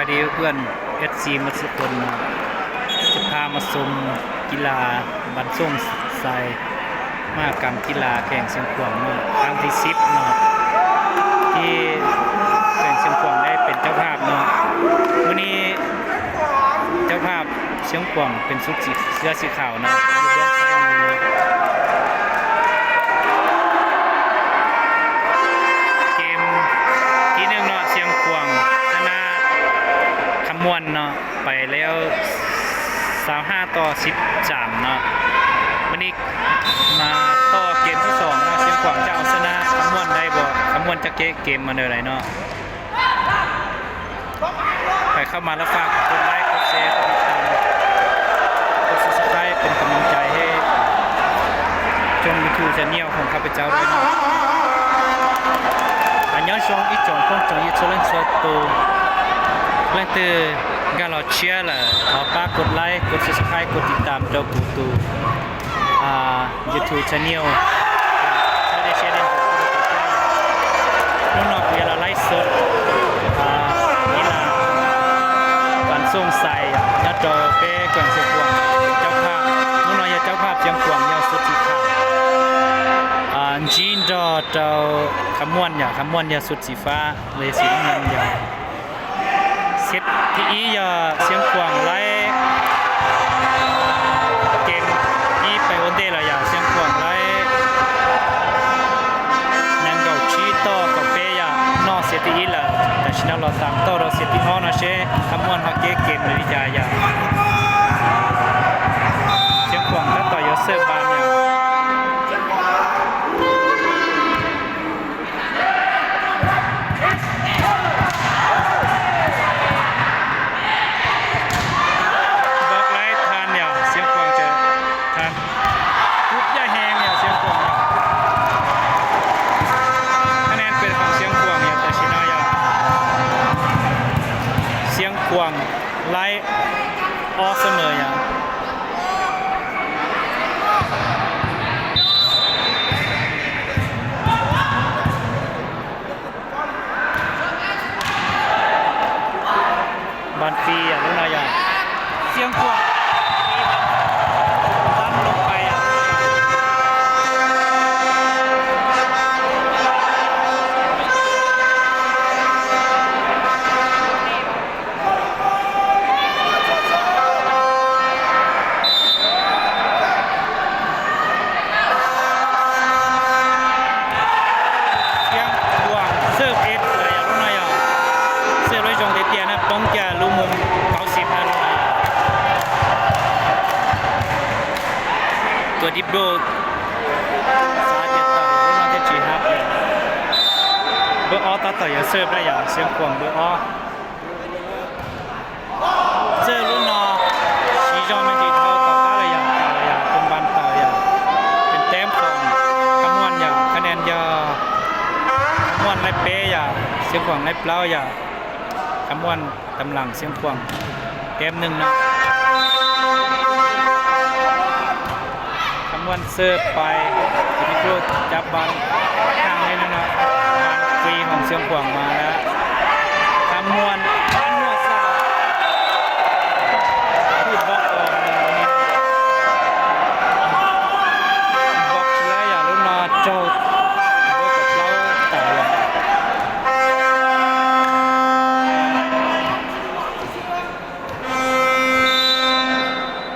ສະບາຍດີເພື່ອນ ເອັຟຊີ ໝົດສູ່ຄົນເນາະ, ຈະພາມາຊົມກິລາບ້ານໂຊງໄຊ ມະຫະກຳກິລາແຂວງຊຽງຂວາງເນາະ ຄັ້ງທີສິບເນາະ ທີ່ແຂວງຊຽງຂວາງໄດ້ເປັນເຈົ້າພາບເນາະ. ມື້ນີ້ເຈົ້າພາບຊຽງຂວາງເປັນຊຸດສີ ເສື້ອສີຂາວເນາະ ຢູ່ເບື້ອງຊ້າຍມື. ເກມທີໜຶ່ງເນາະ ຊຽງຂວາງຊະນະຄຳມ່ວນເນາະ ໄປແລ້ວ ຊາວຫ້າຕໍ່ສິບສາມເນາະ. ມື້ນີ້ມາຕໍ່ເກມທີສອງເນາະ ຊຽງຂວາງຈະເອົາຊະນະຄຳມ່ວນໄດ້ບໍ່? ຄຳມ່ວນຈະເກະເກມມາແນວໃດເນາະ? ໃຜເຂົ້າມາແລ້ວຝາກກົດໄລ ກົດແຊ ກົດຕິດຕາມ ກົດ Subscribe ເປັນກຳລັງໃຈໃຫ້ຊ່ອງ YouTube Channel ຂອງຂ້າພະເຈົ້າດ້ວຍເນາະ. 안녕하세요. 이정fon정예초랭서또 렌트 ກະລໍເຊຍລະ ຂໍຝາກກົດໄລ ກົດ Subscribe ກົດຕິດຕາມເຈົ້າປູຕູ ອ່າ YouTube Channel ລຸງນ້ອຍເວລາໄລຟ໌ສົດ ອ່າ ກິລາບ້ານໂຊງໄຊ ຍອດຈໍເປ້ ແຂວງຊຽງຂວາງ ເຈົ້າພາບ. ລຸງນ້ອຍເຈົ້າພາບ ຊຽງຂວາງຍາວສຸດສີຂາວ ອ່າ ຈີນດອ ເຈົ້າຄຳມ່ວນ ຍາຄຳມ່ວນຍາວສຸດສີຟ້າ ເລສີນ້ຳເງິນ ຍາ ເຊັດທີອີ ຍາ ຊຽງຂວາງໄລ່ ເກມອີໄປໂອນເດລະ ຍາ ຊຽງຂວາງໄລ່ ແນງເກົາຈີຕໍ່ເກົາເປ້ ຍາ ນອກເຊັດທີອີລະ ແຕ່ຊິນອລອຕາມຕໍ່ ເຊັດທີອໍ ນອເຊ ຄຳມ່ວນຮອກເກເກມເລີຍ ຍາ ຍາ ຊຽງຂວາງຕັດຕໍ່ ຍາ ເສີບບານ ຍາ ບລັອກໄລ່ທັນ ຍາ ຊຽງຂວາງຈະທັນ ຮຸບຢາແຮງ ຍາ ຊຽງຂວາງ ຄະແນນເປັນຂອງຊຽງຂວາງ ຍາ ແຕ່ຊິນອ ຍາ ຊຽງຂວາງໄລ່ ອໍ ສະເໝີ ຍາ. ບານຟຣີ ອະ ລຸນາຍາ ຊຽງຂວາງ ບານລົງໄປ ອະ ຊຽງຂວາງເສີບເອັດເລີຍ ອາ ລຸນນາຍອ ເສີບໂດຍ ຈອງເຕຍນະ ປ້ອງຈາລຸມຸມ ເກົ້າສິບ ອາ ລຸນນາຍອ ຕົວດິບໂດ ສາເຈັດຕາ ອາ ລຸນນາຍ ເຈັດຈີຮັບ ເບີອອ ຕາຕໍ່ ຢາກເສີບໄດ້ ຢາກ ຊຽງຂວາງ ເບີອອ. ເຈີລຸນນອ ຊີຈອງແມ່ນດີເທົ່າເກົ່າກາລະຍາ ກາລະຍາ ເປັນບານເຕົາຢາ ເປັນແຕ້ມຂອງຄຳມ່ວນຢາ ຄະແນນຢາ ຄຳມ່ວນໄລ່ເປ້ຢາ ຊຽງຂວາງໄລ່ເປົ່າຢາ ຄຳມ່ວນຕາມຫຼັງຊຽງຂວາງແຕ້ມໜຶ່ງເນາະ. ຄຳມ່ວນເສີບໄປ ເຈນິໂກ້ຈັບບານທາງນີ້ນະເນາະ ບານຟຣີຂອງຊຽງຂວາງມາແລ້ວ ຄຳມ່ວນ ຄຳມ່ວນສາມ ບລັອກອອກ ບລັອກແລ້ວຢ່າລຸນນະ ເຈົ້າ ເບິ່ງກັບເຮົາຕາຍ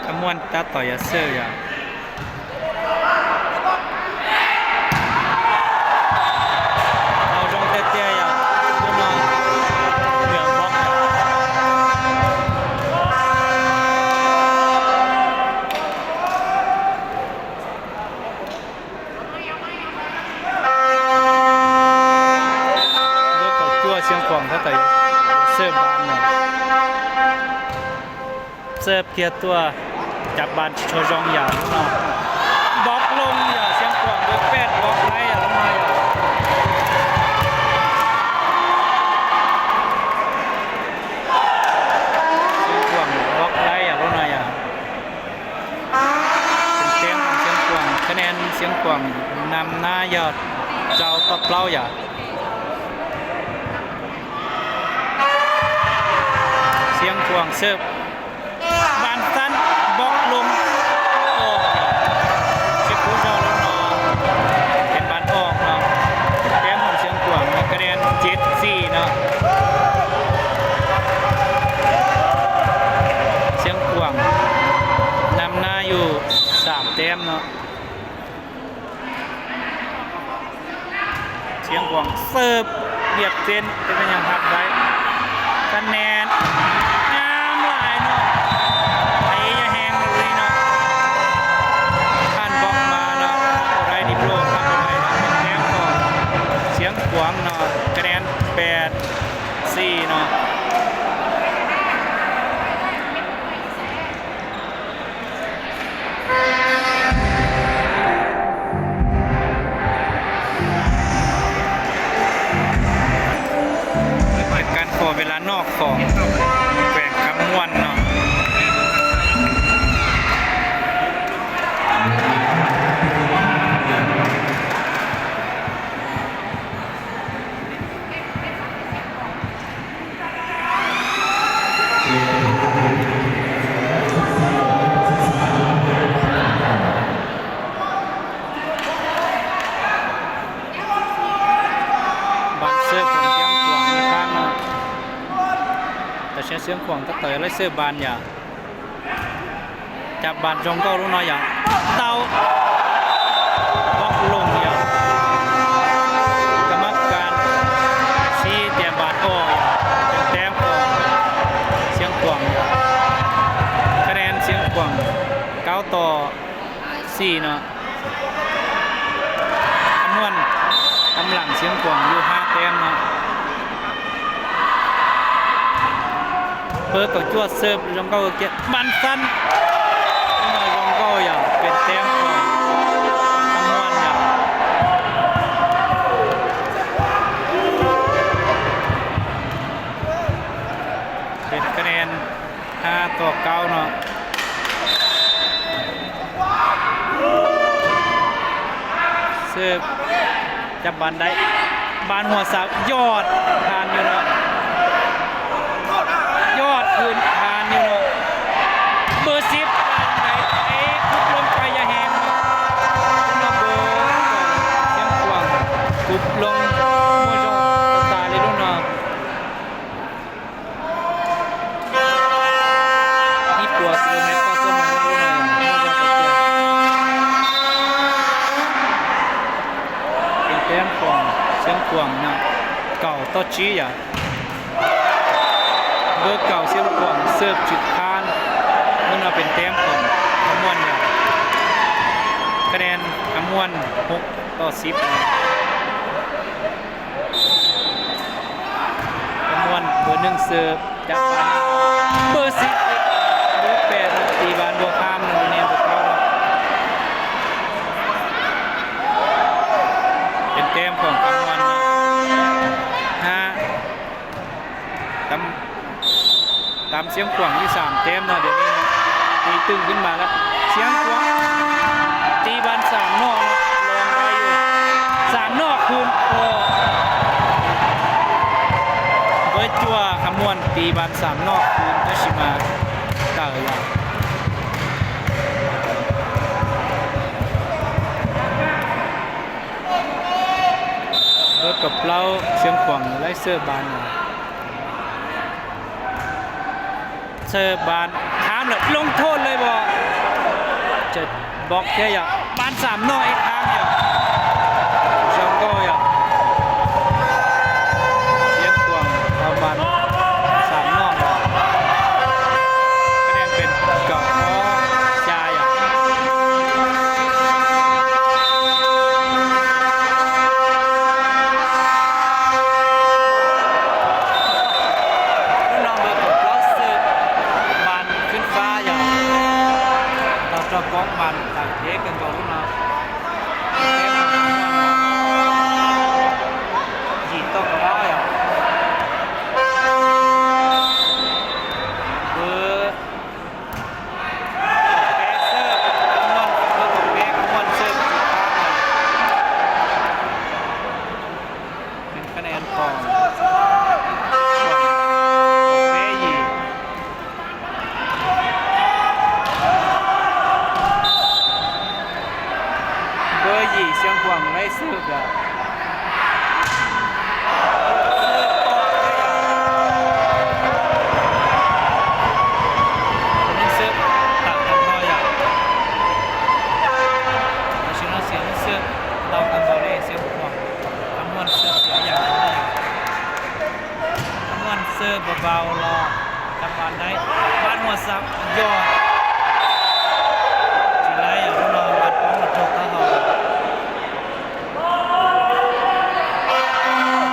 ຄຳມ່ວນຕັດຕໍ່ ຢ່າເສີບ ຢ່າ ເອົາລົງເຕະໆ ຢ່າ ເພື່ອນອນເຫຼືອງບລັອກ ເບີເຂົ້າຕົວຊຽງຂວາງ ຖ້າໄຕເສີບບານນະ ເສີບເຄຍຕົວ ຈັບບານໂຊຈອງຢາເນາະ ບລັອກລົງຢາ ຊຽງຂວາງເບີແປດ ບລັອກໄດ້ ອາ ລົງມາ ຊຽງຂວາງບລັອກໄດ້ ອາ ລົງມາ ເປັນແຕ້ມຂອງຊຽງຂວາງ ຄະແນນຊຽງຂວາງນຳໜ້າ ເຈົ້າ ເຈົ້າ ເກົ້າຢາ. ຽງຂວາງເສີບ ບານສັ້ນ ບລັອກລົງ ອອກ ເຊຟພູເຈົ້າລົງເນາະ ເປັນບານອອກເນາະ ແຕ້ມຂອງຊຽງຂວາງ ຄະແນນເຈັດສີ່ເນາະ ຊຽງຂວາງນຳໜ້າຢູ່ສາມແຕ້ມເນາະ. ຊຽງຂວາງເສີບລຽບເສັ້ນ ເປັນຫຍັງຮັບໄດ້ ຄະແນນງາມຫຼາຍເນາະ ໄປຢ່າແຮງເລີຍເນາະ ຜ່ານບລັອກມາເນາະ ບໍ່ໄດ້ລິບໂລ ຮັບບໍ່ໄດ້ເນາະ ເປັນແຕ້ມຂອງຊຽງຂວາງເນາະ ຄະແນນແປດສີ່ເນາະ. ການຂໍເວລານອກຂອງແຂວງຄຳມ່ວນເນາະ. ບານເສີບຂອງຊຽງຂວາງນີ້ພາດເນາະ ແຕ່ຊຽງຂວາງຕັດຕໍ່ໄດ້ເສີບບານຢາ ຈັບບານຈອງເກົ້າລູກນ້ອຍຢ່າງເຕົ້າ ບລັອກລົງຢ່າງ ກຳມະການຊີ້ແຕ້ມບານອອກຢ່າງ ເປັນແຕ້ມຂອງຊຽງຂວາງ ຄະແນນຊຽງຂວາງເກົ້າຕໍ່ສີ່ເນາະ. ຄຳມ່ວນນຳຫຼັງຊຽງຂວາງຢູ່ຫ້າແຕ້ມເນາະ. ເປີດເຂົ້າຈວດເສີບ ຈອງເກົ້າກຽດ ບານສັ້ນ ນ້ອຍ ຈອງເກົ້າຢ່າງ ເປັນແຕ້ມຂອງຄຳມ່ວນຢ່າງ ເປັນຄະແນນ ຫ້າຕໍ່ເກົ້າເນາະ. ເສີບ ຈັບບານໄດ້ ບານຫົວສາວ ຢອດຜ່ານຢູ່ເນາະ ຢອດຄືນຜ່ານຢູ່ເນາະ. ເບີສິບ ເອົາໄດ້ ເຕະກຸບລົງໄປຢ່າງແຮງເນາະ ເບີສິບຂອງຊຽງຂວາງ ກຸບລົງ ໂອ້ໂຫ ຕາຍເລີຍເນາະ. ນີ້ ກວ່າກິໂລແມັດຕໍ່ຊົ່ວໂມງເນາະ ເປັນແຕ້ມຂອງຊຽງຂວາງນະ ເກົ້າຕໍ່ສີ່ອະ ເບີເກົ້າ ຊຽງຂວາງເສີບຈຸດຜ່ານ ເບິ່ງວ່າເປັນແຕ້ມຂອງຄຳມ່ວນນະ ຄະແນນຄຳມ່ວນຫົກຕໍ່ສິບ. ຄຳມ່ວນເບີໜຶ່ງເສີບ ຈັບບານ ເບີສິບ ເບີແປດ ຕີບານບໍ່ຂ້າມ ແນວບໍ່ເຂົ້າ ເປັນແຕ້ມຂອງຄຳມ່ວນ ຫ້າ ຕາມ ຕາມຊຽງຂວາງຢູ່ສາມແຕ້ມເນາະ ດຽວນີ້ເນາະ ຕີຕຶງຂຶ້ນມາແລ້ວ ຊຽງຂວາງ ຕີບານສາມນອກເນາະ ລອງໄດ້ຢູ່ ສາມນອກຄືນ ໂອ້ ເບີຈົວ ຄຳມ່ວນ ຕີບານສາມນອກຄືນ ກໍຊິມາເຕີ ເບີກັບເລົ່າ ຊຽງຂວາງໄລ່ເສີບບານ ເສີບບານຂ້າມແລ້ວລົງໂທດເລີຍບໍ່ ຈະບລັອກແທ້ຢາ ບານສາມນອກອີກຄັ້ງຢາ ຊຽງຂວາງຢາ ຊຽງຂວາງເອົາບານສາມນອກ ຄະແນນເປັນເກົ້າຕໍ່ສີ່ ລຸ້ນນ້ອງເບີເກົ້າເສີບບານຂຶ້ນຟ້າຢ່າງ ຕາມເຈົ້າຂອງບານ ຕາມເທກັນບໍ່ລຸ້ນນ້ອງ ຢີ່ຕໍ່ເກົ້າຢ່າງ ເບີ ເປີເສີບ ຄຳມ່ວນ ເປີເປີເສີບ ເປັນຄະແນນຂອງເປຢີ່ ເບົາໆ ລອດ ຈັບບານໄດ້ ບານຫົວສັບ ຍອດ ຊິໄດ້ ເອົາລອດ ບັດອອກມາຕົກເອົາ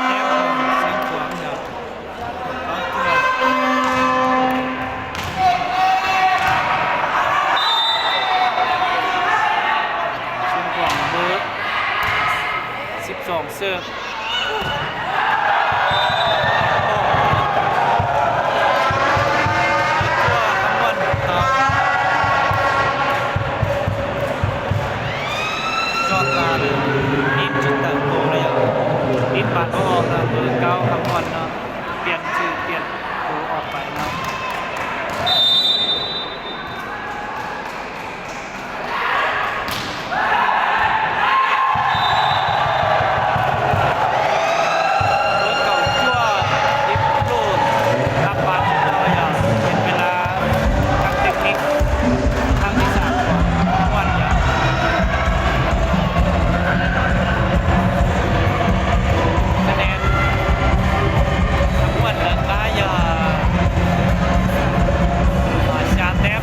ແຕ້ມຂອງຊຽງຂວາງ ເອົາຕົວ ຊຽງຂວາງເບີ ສິບສອງ ເສີບ ຈອດລານ ນິດຈຸດເຕີໂກລະຍະ ນິດບາດບໍ່ອອກນະ ເບີເກົ້າ ຄຳມ່ວນເນາະ ປ່ຽນຊື່ປ່ຽນໂຕອອກໄປເນາະ. ເບີເກົ້າ ຈົວ ລິບໂລນ ຮັບບານເອົາຢ່າງເປັນເວລາ ທາງເຕັກນິກ ທາງທີ່ສາມ ມ່ວນຢ່າງ ຄະແນນ ມ່ວນ ແລະ ກາຍາ ຊາແຕ້ມ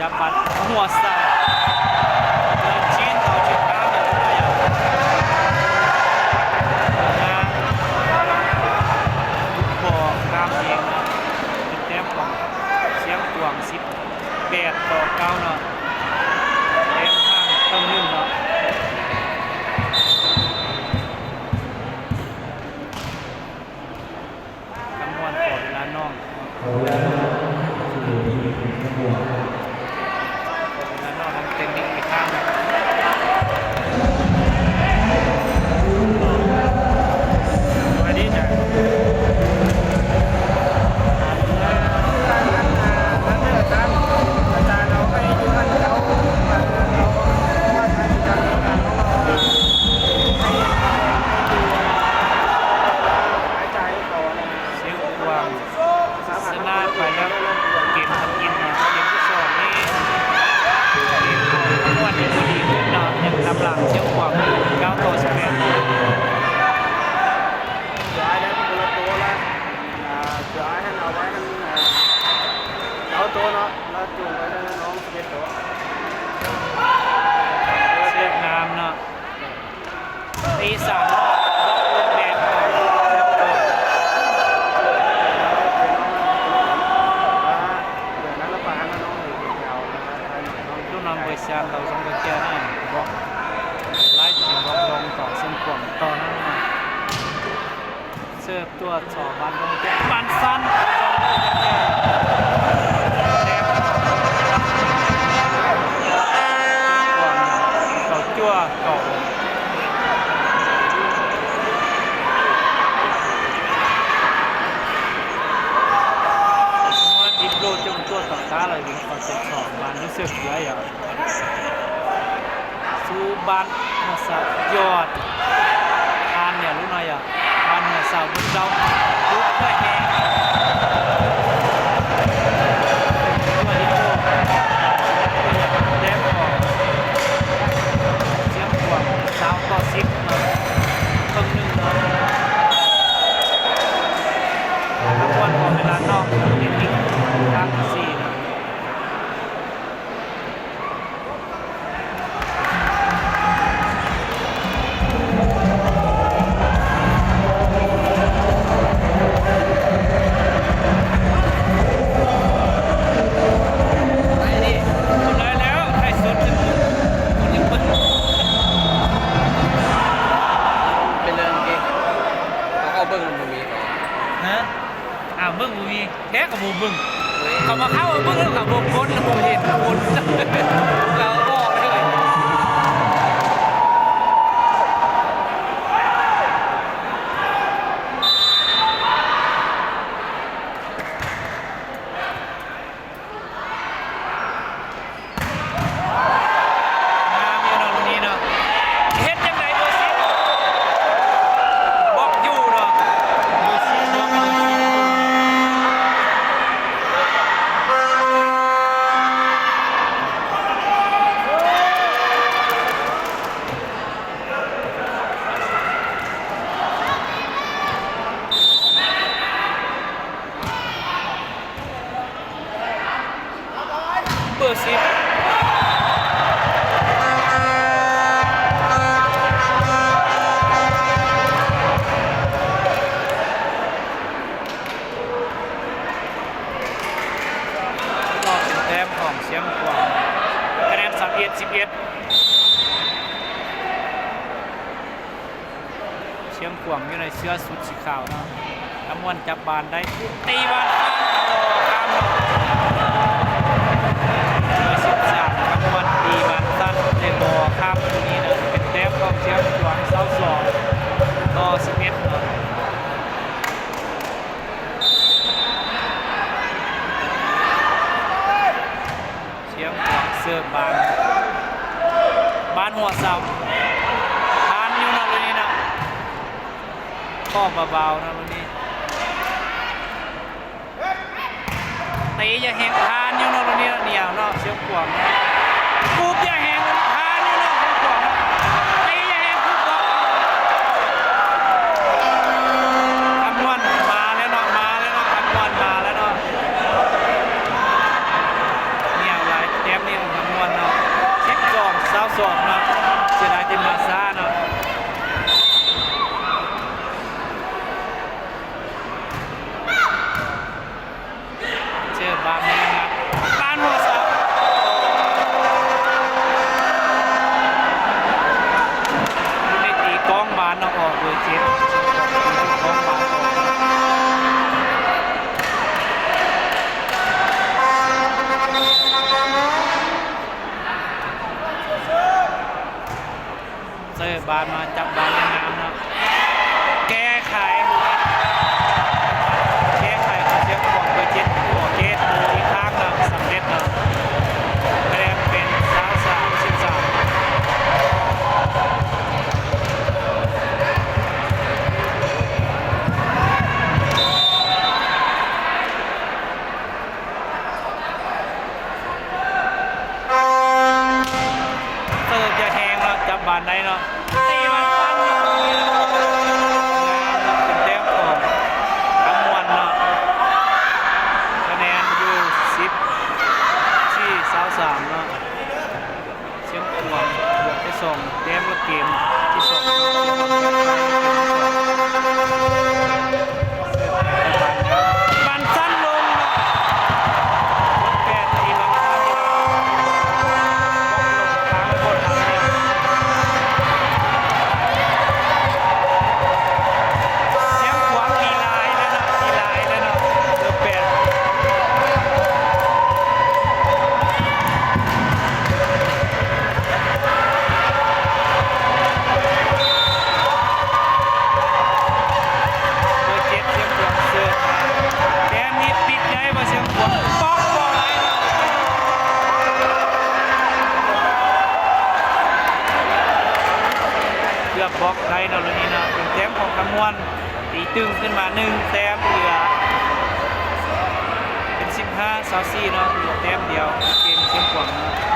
ຈັບບັດຫົວໃສ່ ແລະ ຈີນເອົາຈີນຕາມຢ່າງໄດ້ຢ່າງ ບໍ່ຕາມເອງ ເປັນແຕ້ມຂອງຊຽງຂວາງ ສິບແປດຕໍ່ເກົ້າເນາະ ແຕ້ມຫ່າງເຄິ່ງໜຶ່ງເນາະ. ຄຳມ່ວນ ຂໍເວລານ້ອງ ເວລານ້ອງທາງເຕັກນິກອີກຄັ້ງ ສະບາຍດີຈ້າ. ຊຽງຂວາງຊະນະໄປແລ້ວ ເກມທຳອິດເນາະ ເກມທີສອງນີ້ ເກມມ່ວນທີ່ບໍ່ດີຂຶ້ນເນາະ ຍັງນຳຫຼັງຊຽງຂວາງເກົ້າຕໍ່ສິບແປດ. ເສືອອ້າຍໄດ້ຄົນລະໂຕລະ ອ່າ ເສືອອ້າຍຫັ້ນເອົາໄວ້ຫັ້ນ ເກົ້າໂຕເນາະ ລະຈູງໄວ້ໃຫ້ນ້ອງສິບເອັດໂຕ. ເສີບງາມເນາະ. ຕີສາມ ເບິ່ງແບບຂອງ ລູກນ້ອງເບີຊານ ເຂົາສົ່ງໄປເຈົ້ານະ ບອກ ໄລ່ເປັນບອກລົງຕໍ່ເສັ້ນຂວາງຕໍ່ນັ້ນນະ ເສີບ ຕົວສອບບານລົງເຕະບານສັ້ນ ແຕ້ມຂອງເຂົາ ຈົວເຂົາ ມາຕິດໂລຈົນຕົວຕໍ່ຕາ ແລ້ວຍິງເຂົ້າເຕະສອບບານ ຮູ້ສຶກເຫຼືອ ຊູບານ ມາສະ ຍອດ ຜ່ານແນວລຸ້ນໜ້ອຍ ບານຫົວເສົາບຸນເຈົ້າ ບຸກດ້ວຍແຮງ ຕົວທີ່ໂກ ແຕ້ມຂອງຊຽງຂວາງ ຊາວຕໍ່ສິບເນາະ ເຄິ່ງໜຶ່ງເນາະ ລະກວນຂອງເວລານອກ ເປັນອີກຄັ້ງທີສີ່ເນາະ. ບໍ່ມີ ແທ້ກໍບໍ່ເບິ່ງ ເຂົາມາເຂົ້າເບິ່ງແລ້ວກໍບໍ່ກົດ ແລ້ວບໍ່ເຫັນຄົນ ແລ້ວອອກເລີຍ. ງາມຢູ່ເນາະ ລູກນີ້ເນາະ ເຮັດຈັ່ງໃດເບີສິບ ບລັອກຢູ່ເນາະ ເບີສິບບລັອກ. ເບີສິບ ກໍເປັນແຕ້ມຂອງຊຽງຂວາງ ຄະແນນສາມເອັດ ສິບເອັດ. ຊຽງຂວາງຢູ່ໃນເສື້ອຊຸດສີຂາວເນາະ ຄຳມ່ວນຈັບບານໄດ້ ຕີບານຂ້າມ ໂອ້ ຂ້າມເນາະ ເບີສິບສາມ ຄຳມ່ວນ ຕີບານສັ້ນ ແຕ່ບໍ່ຂ້າມ ຕົງນີ້ເນາະ ເປັນແຕ້ມຂອງຊຽງຂວາງ ຊາວສອງ ຕໍ່ ສິບເອັດ ເນາະ. ຊຽງຂວາງເສີບບານ ບານຫົວເສົາ ຜ່ານຢູ່ເນາະ ລູກນີ້ເນາະ ຂໍເບົາໆເນາະ ລູກນີ້ ຕີຢ່າແຮງ ຜ່ານຢູ່ເນາະ ລູກນີ້ເນາະ ໜຽວເນາະ ຊຽງຂວາງ ປຸບຢ່າແຮງ ຜ່ານຢູ່ເນາະ ຊຽງຂວາງ ຕີຢ່າແຮງ ປຸບ ຄຳມ່ວນມາແລ້ວເນາະ ມາແລ້ວເນາະ ຄຳມ່ວນມາແລ້ວເນາະ. ໜຽວຫຼາຍແຕ້ມນີ້ຂອງຄຳມ່ວນເນາະ ສິບສອງ ຊາວສອງ ເນາະ ເສຍດາຍແຕ່ມາຊ້າເນາະ. ເຈີບານນີ້ນະ ບານຫົວເສົາ ລູກນີ້ຕີກ້ອງບານເນາະ ອອກເບີເຈັດ ຕີກ້ອງບານອອກ. ເສີບບານມາ ຈັบบານຢ່າງງາມເນາະ ແກ້ໄຂ ແກ້ໄຂຂອງຊຽງຂວາງເບີເຈັດ ໂອເຄ ຕີຂ້າມເນາະ ສຳເລັດເນາະ ຄະແນນເປັນ ຊາວສາມ ສິບສາມ. ເສີບຢ່າແຮງເນາະ ຈັບບານໄດ້ເນາະ ຕີບານສັ້ນເນາະ ເປັນແຕ້ມຂອງຄຳມ່ວນເນາະ ຄະແນນຢູ່ ສິບສີ່ ຊາວສາມ ເນາະ. ຊຽງຂວາງບວກໄດ້ສອງແຕ້ມ ແລະເກມທີສອງ ບານສັ້ນລົງ ແປດ ຕີບານສັ້ນ ຊຽງຂວາງຕີຫຼາຍແລ້ວເນາະ ຕີຫຼາຍແລ້ວເນາະ ເບີແປດ. ເບີເຈັດ ຊຽງຂວາງເສີບມາ ແຕ້ມນີ້ປິດໄດ້ບໍ່ ຊຽງຂວາງ ບລັອກບໍ່ໄດ້ ເກືອບບລັອກໄດ້ເນາະ ລູກນີ້ເນາະ ເປັນແຕ້ມຂອງຄຳມ່ວນ. ຕີຕຶງຂຶ້ນມາໜຶ່ງແຕ້ມ ເຫຼືອເປັນ ສິບຫ້າ ຊາວສີ່ ເນາະ ເຫຼືອແຕ້ມດຽວ ເກມຊຽງຂວາງເນາະ.